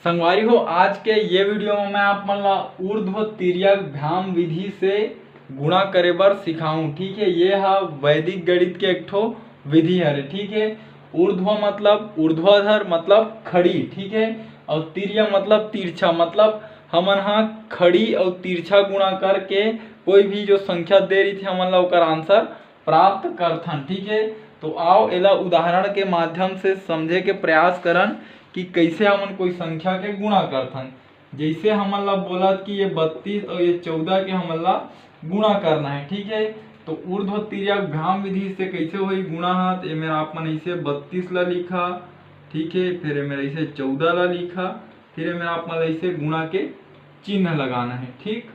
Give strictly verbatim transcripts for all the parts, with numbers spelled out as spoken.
संगवारी हो, आज के ये वीडियो में मैं आप मन ला ऊर्ध्व तिर्यक भ्याम विधि से गुणा करे बर सिखाऊं। ठीक है, ये हा वैदिक गणित के एक ठो विधि हरे। ठीक है, ऊर्ध्व मतलब ऊर्ध्वाधर मतलब खड़ी, ठीक है, और तिर्यक मतलब तिरछा, मतलब हमन हा खड़ी और तिरछा गुणा करके कोई भी जो संख्या दे रही थी हमन ला ओकर आंसर प्राप्त करथन। ठीक है, तो आओ एला उदाहरण के माध्यम से समझे के प्रयास करन कि कैसे हमन कोई संख्या के गुणा करथन। जैसे हमन ला बोलत कि ये बत्तीस और ये चौदह के हमन ला गुणा करना है। ठीक है, तो ऊर्ध्व तिर्यक भ्याम विधि से कैसे होई गुणा हा, तो ये मेरा आप मन ऐसे बत्तीस ला लिखा, ठीक है, फिर ये मेरा ऐसे चौदह ला लिखा, फिर ये मेरा आप मन ऐसे गुणा के चिन्ह लगाना है। ठीक,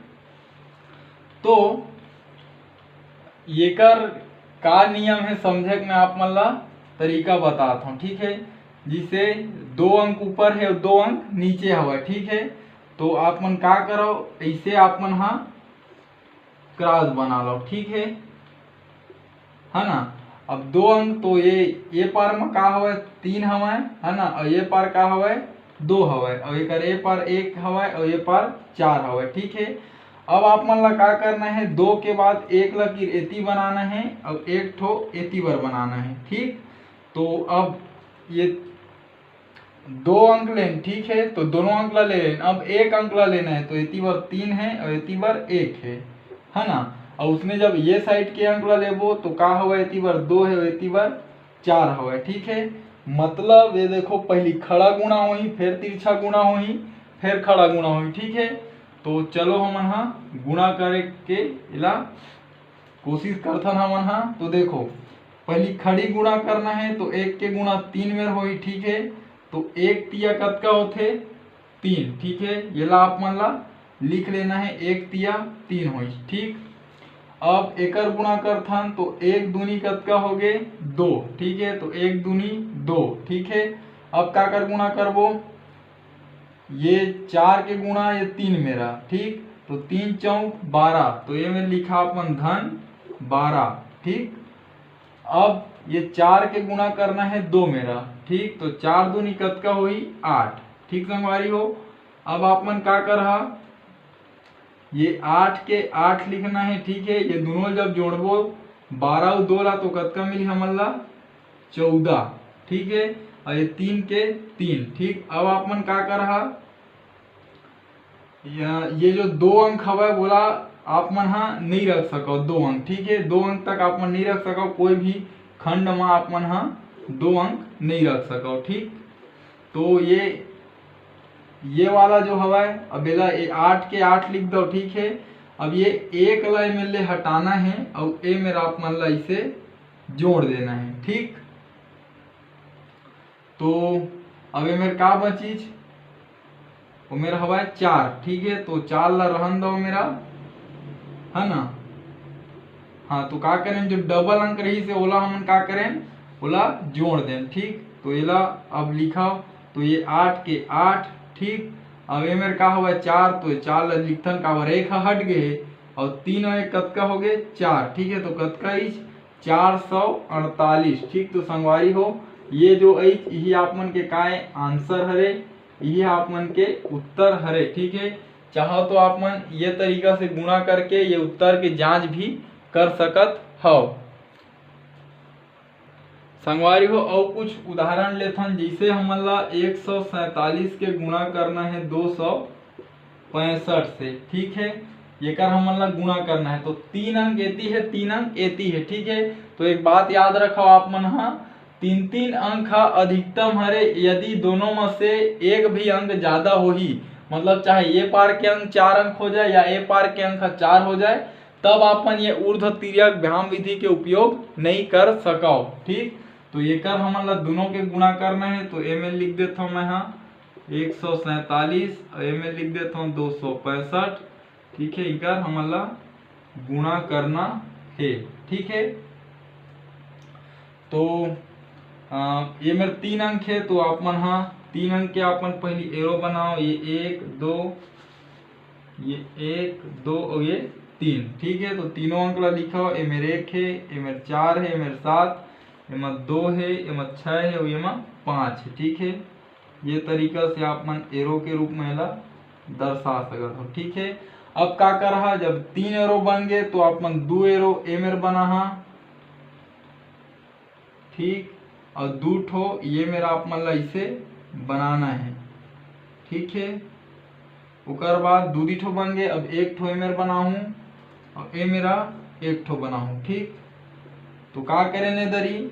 तो येकर का नियम है समझे के मैं आप मन ला तरीका बतात हूँ। ठीक है, जिसे दो अंक ऊपर है और दो अंक नीचे हवा। ठीक है, तो आप मन का करो, ऐसे आप मन हा क्रॉस बना लो। ठीक है, है ना, अब दो अंक तो ये ये पार में का हवा, तीन हवा, है ना, और ये पार का हवा, दो हवा, और एकर ये पार एक हवा और ये पार चार हवा। ठीक है, अब आप मन ला का करना है, दो के बाद एक लकीर एती बनाना है और एक ठो एती बर बनाना है। ठीक, तो अब ये दो अंक लेन, ठीक है, तो दोनों अंक ला ले लेन। अब एक अंक ला लेना है, तो एती बर तीन है और एती बर एक है, है ना। और उसने जब ये साइड के अंक ला लेबो तो का हवा, एती बर दो है और एती बर चार हवा। ठीक है, मतलब ये देखो, पहली खड़ा गुणा होही, फिर तिरछा गुणा होही, फिर खड़ा गुणा होही। ठीक है, तो चलो हमन हा गुणा करे के एला कोशिश करथन हमन हा। तो देखो, पहली खड़ी गुणा करना है, तो एक के गुणा तीन मेर होही। ठीक है, तो एक तिया कतका होथे? तीन। ठीक है, येला आप मन ला लिख लेना है, एक तिया तीन होही। ठीक, अब एकर गुणा करथन, तो एक दूनी कतका होगे? दो। ठीक है, तो एक दूनी दो। ठीक है, अब का कर गुणा करबो? ये चार के गुणा ये तीन मेरा, ठीक, तो तीन चौक बारह, तो ये में लिखा अपन धन बारह। ठीक, अब ये चार के गुणा करना है दो मेरा, ठीक, तो चार दूनी कतका होही? आठ। ठीक संगवारी हो, अब आप मन का करहा, ये आठ के आठ लिखना है। ठीक है, ये दोनों जब जोड़बो बारह अउ दो ला, तो कतका मिली हमन ला? चौदह। ठीक है, और ये तीन के तीन। ठीक, अब आप मन का करहा, या ये जो दो अंक हवय, वोला आप मन हा नहीं रख सको, दो अंक। ठीक है, दो अंक तक आप मन नहीं रख सको, कोई भी खंड में आप मन हा दो अंक नहीं रख सको। ठीक, तो ये ये वाला जो हवय, अब एला ए आठ के आठ लिख दो। ठीक है, अब ये एक ला एमे ले हटाना है और ए मेरा आप मन ला इसे जोड़ देना है। ठीक, तो अब ए मेर का बचिस, वो मेरा हवय चार। ठीक है, तो चार ला रहन दो मेरा, है ना। हाँ, तो का करें, जो डबल अंक रही से ओला हमन का करें, ओला जोड़ दें। ठीक, तो एला अब लिखा, तो ये आठ के आठ। ठीक, अब ए मेर का हवय चार, तो ये चार ला लिखथन, काबर एक ह हट गए है, और तीन और एक कतका हो गए? चार। ठीक है, तो कतका इच? चार सौ अड़तालीस। ठीक, तो संगवारी हो, ये जो इच, यही आप मन के काय आंसर हरे, यही आप मन के उत्तर हरे। ठीक है, चाहो तो आप मन ये तरीका से गुणा करके ये उत्तर के जांच भी कर सकत हव। संगवारी हो, अउ कुछ उदाहरण लेथन, जैसे हमन ला एक सौ सैंतालीस के गुणा करना है दो सौ पैंसठ से। ठीक है, एकर हमन ला गुणा करना है, तो तीन अंक एती है, तीन अंक एती है। ठीक है, तो एक बात याद रखो आप मन हा, तीन तीन अंक हा अधिकतम हरे। यदि दोनों में से एक भी अंक ज्यादा होही, मतलब चाहे ये पार के अंक चार अंक हो जाए या ए पार के अंक हा चार हो जाए, तब आप मन ये ऊर्ध्व तिर्यक भ्याम विधि के उपयोग नहीं कर सकव। ठीक, तो एकर हमन ला दोनों के गुणा करना है, तो ए मेर लिख देथव मैं हा एक सौ सैंतालीस और ए मेर लिख देथव दो सौ पैंसठ। ठीक है, इकर हमन ला गुणा करना है। ठीक है, तो अ, ये मेर तीन अंक है, तो आप मन हा तीन अंक के आप मन पहली एरो बनाओ, ये एक, दो, ये एक, दो और ये तीन। ठीक है, तो तीनों अंक ला लिखा हो, ए मेर एक है, ए मेर चार है, ए मेर सात, एमा दो है, एमा छः है और एमा पाँच है। ठीक है, ये तरीका से आप मन एरो के रूप में एला दर्शा सकत हो। ठीक है, अब का करहा, जब तीन एरो बन गए तो आप मन दो एरो ए मेर बनाहा, ठीक, और दो ठो ये मेर आप मन ला इसे बनाना है। ठीक है, ओकर बाद दू दी ठो बन गए, अब एक ठो ए मेर बनाहूँ और ए मेर एक ठो बनाहूँ। ठीक, तो का करे ने दरी,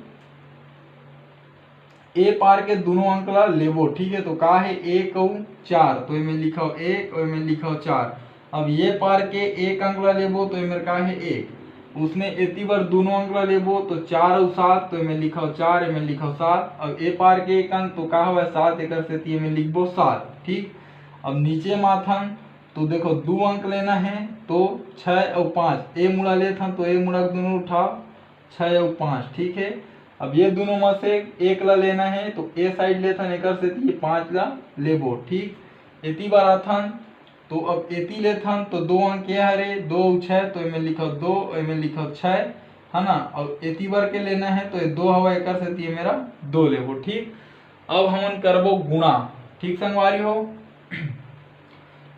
ए पार के दोनों अंक ला लेबो। ठीक है, तो का है, एक अउ चार, तो एमे लिखव एक और एमे लिखव चार। अब ये पार के एक अंक ला लेबो तो एमेर का है, एक। उसने एती बर दोनों अंक ला लेबो तो चार अउ सात, तो एमे लिखव चार, एमे लिखव सात। अब ए पार के एक अंक तो का हवय, सात, एकर सेती एमे लिखबो सात। ठीक, अब नीचे माथन तो देखो, दो अंक लेना है तो छः और पाँच, ए मुड़ा लेथन तो ए मुड़ा के दोनों उठाओ, छः और पाँच। ठीक है, अब ये दोनों में से एक ला लेना है तो ए साइड लेथन, एकर सेती ये पाँच ला लेबो। ठीक, एती बर आथन तो अब एती लेथन तो दो अंक ये हरे, दो और छः, तो एमे लिखो दो, एमे लिखो छः, है ना। और एती बर के लेना है तो ये दो हवा, एकर सेती ये मेर दो लेबो। ठीक, अब हमन करबो गुणा। ठीक संगवारी हो,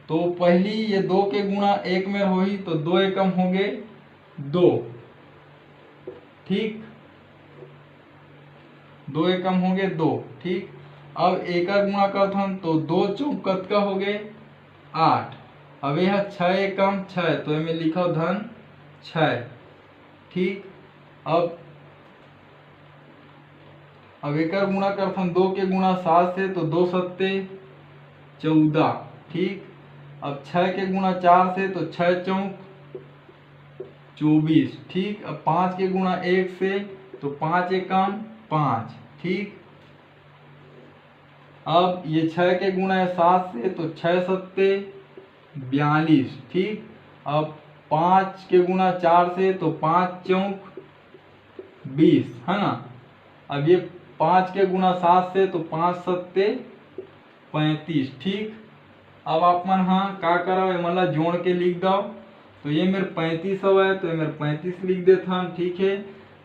तो पहली ये दो के गुणा एक मेर होही तो दो एकम हो गए दो। ठीक, दो एकम हो गए दो। ठीक, अब एकर गुणा करथन तो दो चौक कतका हो गए, आठ। अब यह छः एकम छः, तो एमे लिखो धन छः। ठीक, अब अब एकर गुणा करथन दो के गुणा सात से तो दो सत्ते चौदह। ठीक, अब छः के गुणा चार से तो छः चौक चौबीस। ठीक, अब पाँच के गुणा एक से तो पाँच एकम पाँच। ठीक, अब ये छः के गुणा सात से तो छः सत्ते बयालीस। ठीक, अब पाँच के गुणा चार से तो पाँच चौक बीस, है ना। अब ये पाँच के गुणा सात से तो पाँच सत्ते पैंतीस। ठीक, अब आप मन हाँ का करव, एमन ला जोड़ के लिख दव। तो ये मेर पैंतीस हवय तो ये मेर पैंतीस लिख देथन। ठीक है,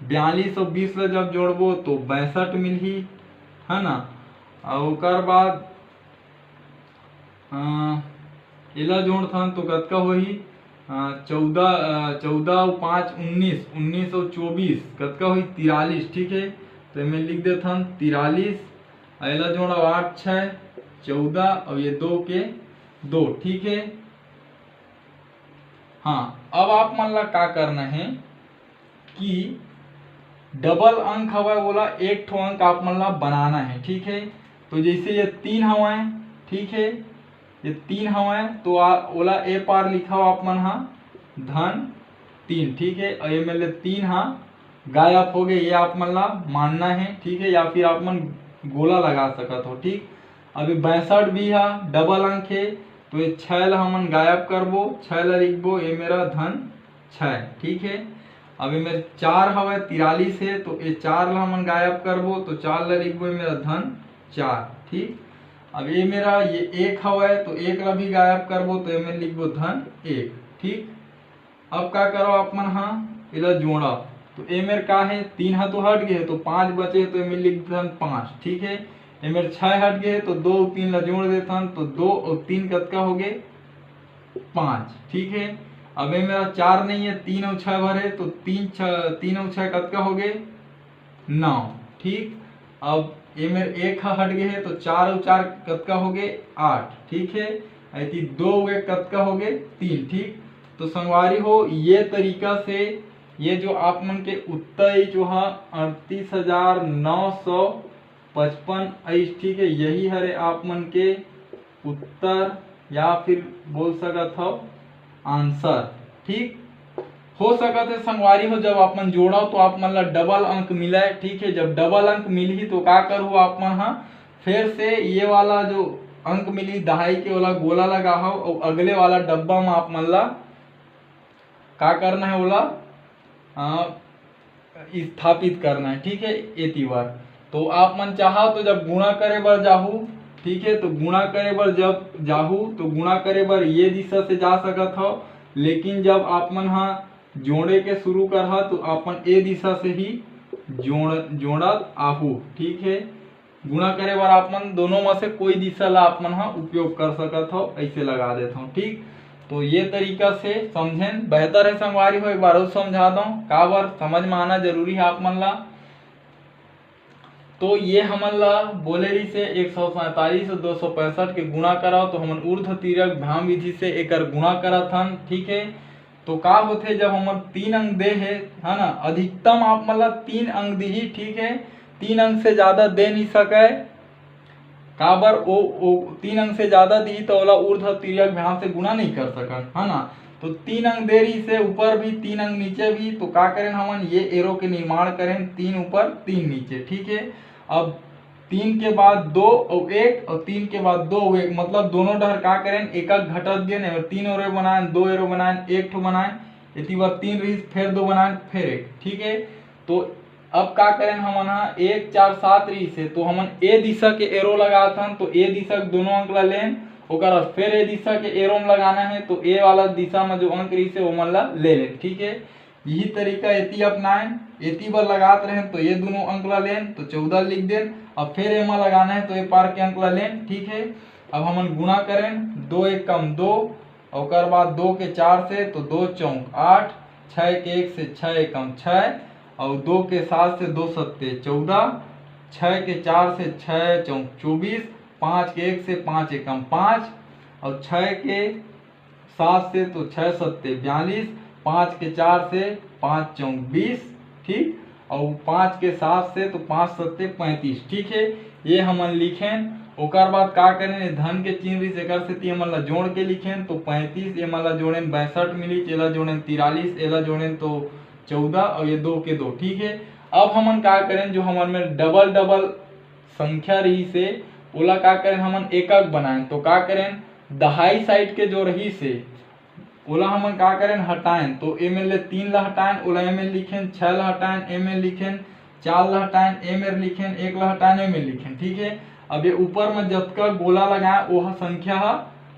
बयालीस और बीस ला जब जोड़बो तो बैसठ मिलही, है ना। और ओकर बाद अ, एला जोड़थन तो कतका होही? अ, चौदह, अ, चौदह अउ पाँच उन्नीस, उन्नीस अउ चौबीस कतका होही? तिरालीस। ठीक है, तो एमे लिख देथन तिरालीस। अउ एला जोड़व आठ छः चौदह अउ ये दो के दो। ठीक है, हाँ, अब आप मन ला का करना है कि डबल अंक हवय, ओला एक ठो अंक आप मन ला बनाना है। ठीक है, तो जैसे ये तीन हवय, ठीक है, ये तीन हवय तो आ, ओला ए पार लिखव आप मन हा धन तीन। ठीक है, और ये में ले तीन हा गायब हो गए, ये आप मन ला मानना है। ठीक है, या फिर आप मन गोला लगा सकत हो। ठीक, अभी बैसठ भी हा डबल अंक है, तो ये छः ला हमन गायब करबो, छः ला लिखबो, ये मेरा धन छः। ठीक है, अब ये मेरे चार हवय, तिरालीस है, तो ये चार ला हमन गायब करबो तो चार ला लिखबो, ये मेरा धन चार। ठीक, अब ये मेरा ये एक हवय तो एक ला भी गायब करबो तो ये मेर लिखबो धन एक। ठीक, अब का करो आप मन हा, एला जोड़ा तो ए मेर का है, तीन हा तो हट गए तो पाँच बचे तो ए मेर लिख देथन पाँच। ठीक है, ए मेर छः हट गए तो दो तीन ला जोड़ देथन तो दो और तीन कतका हो गए, पाँच। ठीक है, अब ए मेरा चार नहीं है, तीन और छः भरे तो तीन छः, तीन और छः कतका हो गए, नौ। ठीक, अब ए मेर एक ह हट गए है तो चार और चार कतका हो गए, आठ। ठीक है, ऐती दो हो गए, कतका हो गए, तीन। ठीक, तो संगवारी हो, ये तरीका से ये जो आप मन के उत्तर जो हा अड़तीस हजार नौ सौ पचपन आइस। ठीक है, यही हरे आप मन के उत्तर या फिर बोल सकत हव आंसर। ठीक, हो सकत है संगवारी हो, जब आप मन जोड़व तो आप मन ला डबल अंक मिले। ठीक है, जब डबल अंक मिलही तो का करहू आप मन हा, फिर से ये वाला जो अंक मिलही दहाई के, ओला गोला लगाहव और अगले वाला डब्बा में आप मन ला का करना है, ओला अ, स्थापित करना है। ठीक है, एती बर तो आप मन चाहो तो जब गुणा करे बर जाहू, ठीक है, तो गुणा करे बर जब जाहू तो गुणा करे बर ये दिशा से जा सकत हो, लेकिन जब आप मन हा जोड़े के शुरू करहा तो आप मन ए दिशा से ही जोड़ जोड़त आहू। ठीक है, गुणा करे बर आप मन दोनों में से कोई दिशा ला आप मन ह उपयोग कर सकत हो, ऐसे लगा देत हो। ठीक, तो ये तरीका से समझेन बेहतर है संगवारी हो। एक बार और समझा दो, काबर समझ में आना जरूरी है आप मन ला। तो ये हमन ला बोले रहिसे एक सौ सैंतालीस और दो सौ पैंसठ के गुणा कराओ, तो हमन ऊर्ध्व तिर्यक भ्याम विधि से एकर गुणा करत हन। ठीक है, तो का होथे, जब हमन तीन अंक दे हे, है ना, अधिकतम आप मन ला तीन अंक दिही। ठीक है, तीन अंक से ज्यादा दे नहीं सके, काबर ओ, ओ तीन अंक से ज्यादा दिही तो ओला ऊर्ध्व तिर्यक भ्याम से गुणा नहीं कर सकन, है ना। तो तीन अंक दे रहिसे ऊपर भी, तीन अंक नीचे भी, तो का करेन हमन, ये एरो के निर्माण करेन, तीन ऊपर तीन नीचे। ठीक है, अब तीन के बाद दो और एक और तीन के बाद दो और एक, मतलब दोनों डहर का करेन, एक एक घटत गेन, और तीन एरो बनाएन, दो एरो बनाएन, एक ठो बनाएन, एती बार तीन रहिस, फिर दो बनाएन, फिर एक। ठीक है, तो अब का करेन हमन ह, एक चार सात रहिसे, तो हमन ए दिशा के एरो लगात हन, तो ए दिशा के दोनों अंक ला लेन, ओकर बाद फिर ए दिशा के एरो में लगाना है, तो ए वाला दिशा में जो अंक रहिसे ओमन ला ले लेन। ठीक है, यही तरीका एती अपनाएन, एती बर लगात रहेन तो ये दोनों अंक ला लेन तो चौदह लिख देन, अब फिर एमा लगाना है तो ये पार के अंक ला लेन। ठीक है, अब हमन गुणा करेन, दो एकम दो, ओकर बाद दो के चार से तो दो चौक आठ, छः के एक से छः एकम छः, और दो के सात से दो सत्ते चौदह, छः के चार से छः चौक चौबीस, पाँच के एक से पाँच एकम पाँच, और छः के सात से तो छः सत्ते बयालीस, पाँच के चार से पाँच चौक बीस, ठीक, और पाँच के सात से तो पाँच सत्ते पैंतीस। ठीक है, ये हमन लिखेन। ओकर बाद का करेन, ये धन के चिन्ह रहिस, एकर सेती हमन ला जोड़ के लिखेन, तो पैंतीस, एमन ला जोड़ेन, बैसठ मिलिस, एला जोड़ेन, तिरालीस, एला जोड़ेन तो चौदह, और ये दो के दो। ठीक है, अब हमन का करेन, जो हमन में डबल डबल संख्या रहिसे, ओला का करेन, हमन एकक बनाएन। तो का करेन, दहाई साइड के जो रहिसे, ओला हमन का करेन, हटाएन। तो एमे ले तीन ला हटाएन, ओला एमे लिखेन, छः ला हटाएन, एमे लिखेन, चार ला हटाएन, एमे लिखेन, एक ला हटाएन, एमे लिखेन। ठीक है, अब ये ऊपर में जतका गोला लगाए, ओह संख्या ह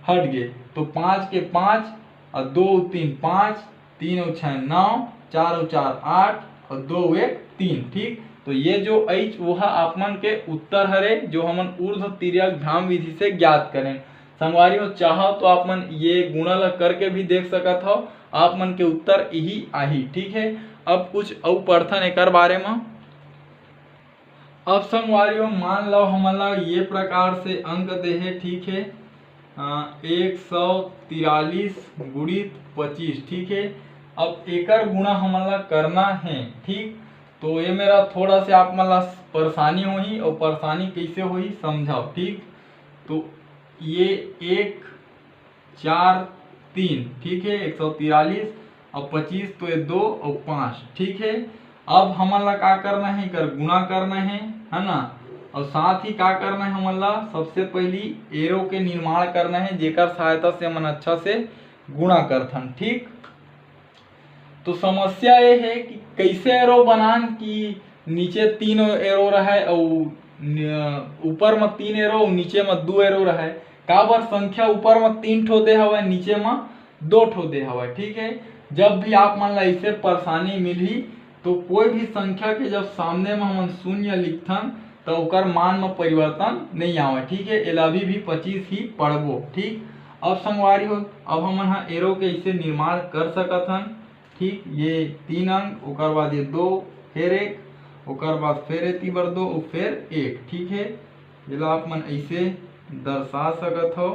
हट गे। तो पाँच के पाँच, और दो तीन पाँच, तीन और छः नौ, चार और चार आठ, और दो एक तीन। ठीक, तो ये जो अइच, वो ह आप मन के उत्तर हरे, जो हमन ऊर्ध्व तिर्यक भ्याम विधि से ज्ञात करें। संगवारी हो, चाहो तो आप मन ये गुणा ला करके भी देख सकत हो, आप मन के उत्तर यही आही। ठीक है, अब कुछ अउ पढ़थन एकर बारे में। अब संगवारी हो, मान लो हमन ला ये प्रकार से अंक दे हे। ठीक है, अ, एक सौ तिरालीस गुणित पच्चीस। ठीक है, अब एकर गुणा हमन ला करना है। ठीक, तो ये मेरा थोड़ा से आप मन ला परेशानी होही, और परेशानी कैसे होही समझाओ। ठीक, तो ये एक चार तीन, ठीक है, एक सौ तिरालीस, और पच्चीस तो ये दो और पाँच। ठीक है, अब हमन ला का करना है, एकर गुणा करना है, है ना। और साथ ही का करना है हमन ला, सबसे पहली एरो के निर्माण करना है, जेकर सहायता से हमन अच्छा से गुणा करथन। ठीक, तो समस्या ये है कि कैसे एरो बनान कि नीचे तीन एरो रहे और न-, ऊपर में तीन एरो और नीचे में दो एरो रहे। काबर संख्या ऊपर में तीन ठो दे हवय, नीचे में दो ठो दे हवय। ठीक है, जब भी आप मन ला ऐसे परेशानी मिलही, तो कोई भी संख्या के जब सामने में हमन शून्य लिखथन, तो ओकर मान में परिवर्तन नहीं आवे। ठीक है, एला अभी भी पच्चीस ही पढ़बो। ठीक, अब संगवारी हो, अब हमन ह एरो के ऐसे निर्माण कर सकत हन। ठीक, ये तीन अंक, ओकर बाद ये दो, फिर एक, ओकर बाद फिर एती बर दो, और फिर एक। ठीक है, एला आप मन ऐसे दर्शा सकत हो।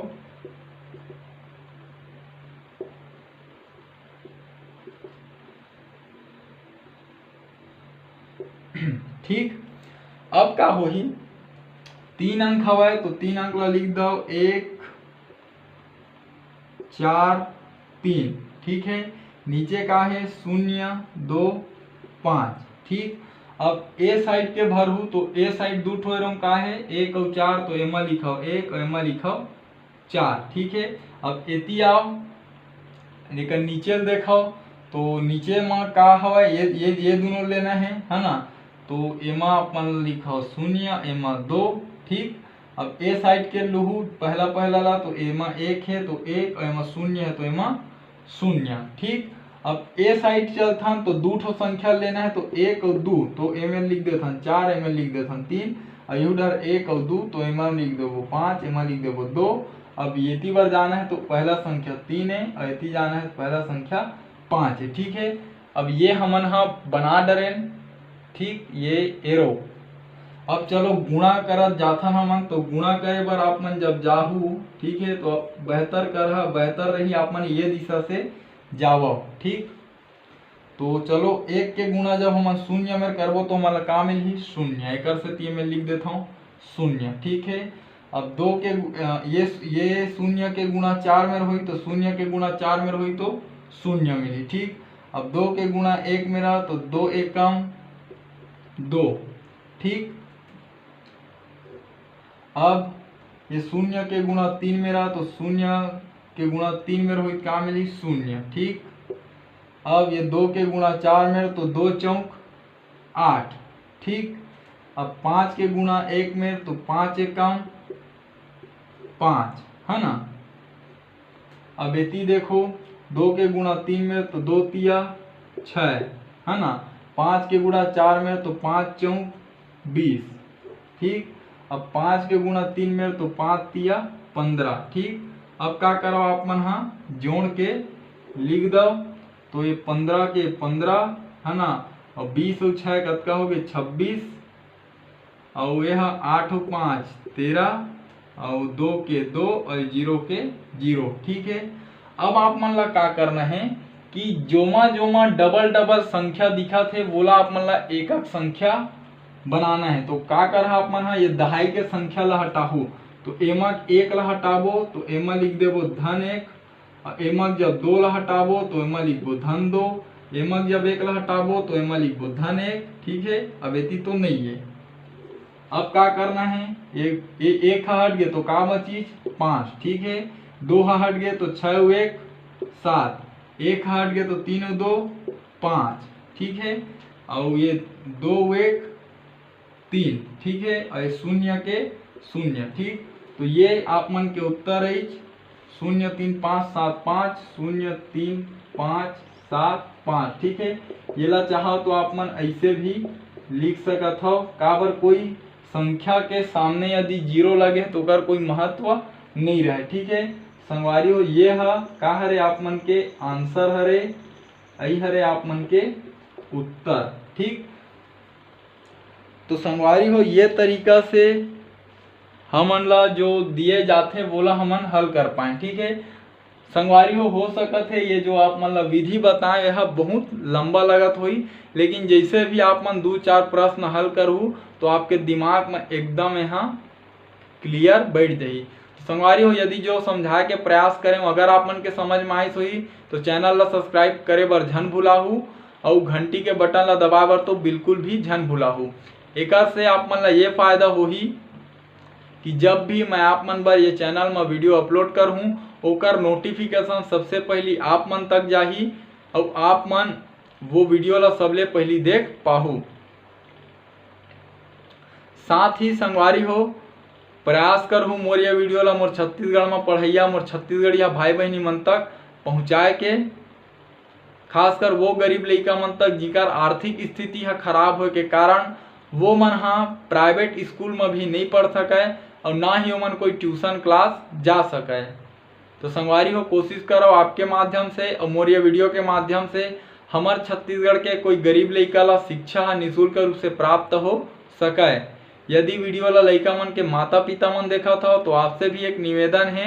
ठीक, अब का होही, तीन अंक हवय तो तीन अंक ला लिख दो, एक, चार, तीन। ठीक है, नीचे का है शून्य, दो, पाँच। ठीक, अब ए साइड के भरहू तो ए साइड दू ठो एरो का है, एक और चार, तो एमा लिखो एक और एमा लिखो चार। ठीक है, अब एती आओ, एकर नीचे ल देखो, तो नीचे म का हवय, ये, ये, ये दोनों लेना है, है ना। तो एमा अपन लिखो शून्य, एमा दो। ठीक, अब ए साइड के लुहू पहला पहला ला, तो एमा एक है तो एक, और एमा शून्य है तो एमा शून्य। ठीक, अब ए साइड चलथन तो दू ठो संख्या लेना है, तो एक और दू, तो एमे लिख देथन चार, एमे लिख देथन तीन। अउ इहू डहर एक अउ दू, तो एमा लिख देबो पाँच, एमा लिख देबो दो। अब एती बर जाना है तो पहला संख्या तीन है, अउ एती जाना है तो पहला संख्या पाँच है। ठीक है, अब ये हमन हा बना डरेन, ठीक, ये एरो। अब चलो गुणा करत जाथन हमन, तो गुणा करे बर आप मन जब जाहू, ठीक है, तो बेहतर करहा, बेहतर रही आप मन ये दिशा से जावव, ठीक। तो चलो, एक के गुणा जब हमन शून्य में करबो, तो हमन ला का मिलही? शून्य। एकर सेती मैं लिख देथव शून्य, ठीक है। अब दो के गु-, अ, ये, ये शून्य के गुणा चार में होही, तो शून्य के गुणा चार में होही, तो शून्य मिली, ठीक। अब दो के गुणा एक में रहा, तो दो एकम दो, ठीक। अब ये शून्य के गुणा तीन में रहा, तो शून्य के गुणा तीन में होही, का मिली? शून्य, ठीक। अब ये दो के गुणा चार में, तो दो चौक आठ, ठीक। अब पाँच के गुणा एक में, तो पाँच एकम पाँच, है ना। अब एती देखो, दो के गुणा तीन में, तो दो तिया छः, है ना। पाँच के गुणा चार में, तो पाँच चौक बीस, ठीक। अब पाँच के गुणा तीन में, तो पाँच तिया पन्द्रह, ठीक। अब का करव, आप मन हा जोड़ के लिख दव, तो ये पन्द्रह के पन्द्रह, है ना, अउ बीस अउ छः कतका होगे? छब्बीस। अउ ये हा आठ अउ पाँच तेरह, अउ दो के दो अउ जीरो के जीरो, ठीक है। अब आप मन ला का करना है कि जोमा जोमा डबल डबल संख्या दिखत हे, वोला आप मन ला एकक संख्या बनाना है। तो का करहा आप मन हा, ये दहाई के संख्या ला हटाहू, तो एमा एक ला हटाबो, तो एमा लिख देबो धन एक, अउ एमा जब दो ला हटाबो, तो एमा लिखबो धन दो, एमा जब एक ला हटाबो, तो एमा लिखबो धन एक, ठीक है। अब एती तो नहीं है। अब का करना है, एक, ए-, एक हा हट गे तो का बचिस? पाँच, ठीक है। दो हा हट गे तो छः एक सात, एक हा हट गे तो तीन दो पाँच, ठीक है। अउ ये दो एक तीन, ठीक है, अउ ये शून्य के शून्य, ठीक। तो ये आप मन के उत्तर है शून्य तीन पाँच सात पाँच, शून्य तीन पाँच सात पाँच, ठीक है। येला चाहो तो आप मन ऐसे भी लिख सकत हव, काबर कोई संख्या के सामने यदि जीरो लगे तो ओकर कोई महत्व नहीं रहे, ठीक है। संगवारी हो, ये ह का हरे, आप मन के आंसर हरे, यही हरे आप मन के उत्तर, ठीक। तो संगवारी हो, ये तरीका से हमन ला जो दिए जाथे, वोला हमन हल कर पाएं, ठीक है। संगवारी हो, हो सकत है ये जो आप मन ला विधि बताएं, यह बहुत लंबा लगत होही, लेकिन जैसे भी आप मन दू चार प्रश्न हल करहू, तो आपके दिमाग में एकदम यहाँ क्लियर बैठ जाही। तो संगवारी हो, यदि जो समझाए के प्रयास करें, अगर आप मन के समझ में आइस होही, तो चैनल ला सब्सक्राइब करे बर झन भुलाहू, अउ घंटी के बटन ला दबाए बर तो बिल्कुल भी झन भुलाहू। एकर से आप मन ला ये फायदा होही कि जब भी मैं आप मन बर ये चैनल में वीडियो अपलोड करहूँ, ओकर नोटिफिकेशन सबसे पहली आप मन तक जाही, अउ आप मन वो वीडियो ला सबले पहली देख पाहू। साथ ही संगवारी हो, प्रयास करहूँ मोर ये वीडियो ला मोर छत्तीसगढ़ में पढ़ैया, मोर छत्तीसगढ़िया भाई बहनी मन तक पहुँचाए के, खासकर वो गरीब लइका मन तक, जिकर आर्थिक स्थिति ह खराब होए के कारण वो मन ह प्राइवेट स्कूल में भी नहीं पढ़ सकय और ना ही ओमन कोई ट्यूशन क्लास जा सकय। तो संगवारी हो, कोशिश करो आपके माध्यम से और मोर ये वीडियो के माध्यम से हमर छत्तीसगढ़ के कोई गरीब लइका ला शिक्षा ह निशुल्क रूप से प्राप्त हो सकय। यदि वीडियो ला लइका मन के माता पिता मन देखत हव, तो आपसे भी एक निवेदन हे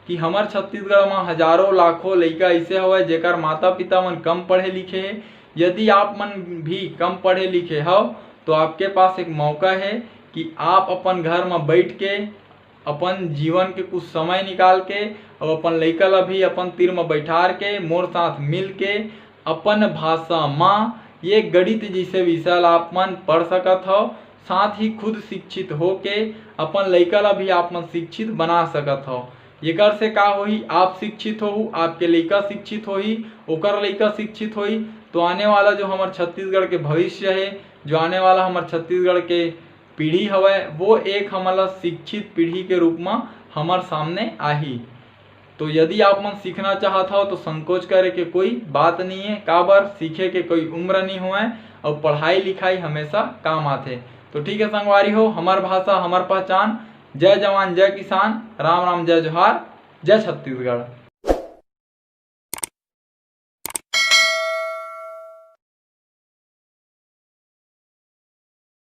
कि हमर छत्तीसगढ़ म हजारों लाखों लइका अइसे हवय, जेकर माता पिता मन कम पढ़े लिखे हे। यदि आप मन भी कम पढ़े लिखे हव, तो आपके पास एक मौका हे कि आप अपन घर म बैठ के अपन जीवन के कुछ समय निकाल के अउ अपन लइका ला भी अपन तीर म बैठार के, मोर साथ मिल के अपन भाषा म ये गणित जइसे विषय ला आप मन पढ़ सकत हव। साथ ही खुद शिक्षित होके अपन लइका ला भी आप मन शिक्षित बना सकत हव। एकर से का होही, आप शिक्षित होहू, आपके लइका शिक्षित होही, ओकर लइका शिक्षित होही, तो आने वाला जो हमर छत्तीसगढ़ के भविष्य हे, जो आने वाला हमर छत्तीसगढ़ के पीढ़ी हवय, वो एक हमन ला शिक्षित पीढ़ी के रूप म हमर सामने आही। तो यदि आप मन सीखना चाहत हव, तो संकोच करे के कोई बात नहीं है। काबर, सीखे के कोई उम्र नहीं होवय और पढ़ाई लिखाई हमेशा काम आथे। तो ठीक है संगवारी हो, हमर भाषा हमर पहचान। जय जवान, जय किसान, राम राम, जय जोहार, जय छत्तीसगढ़।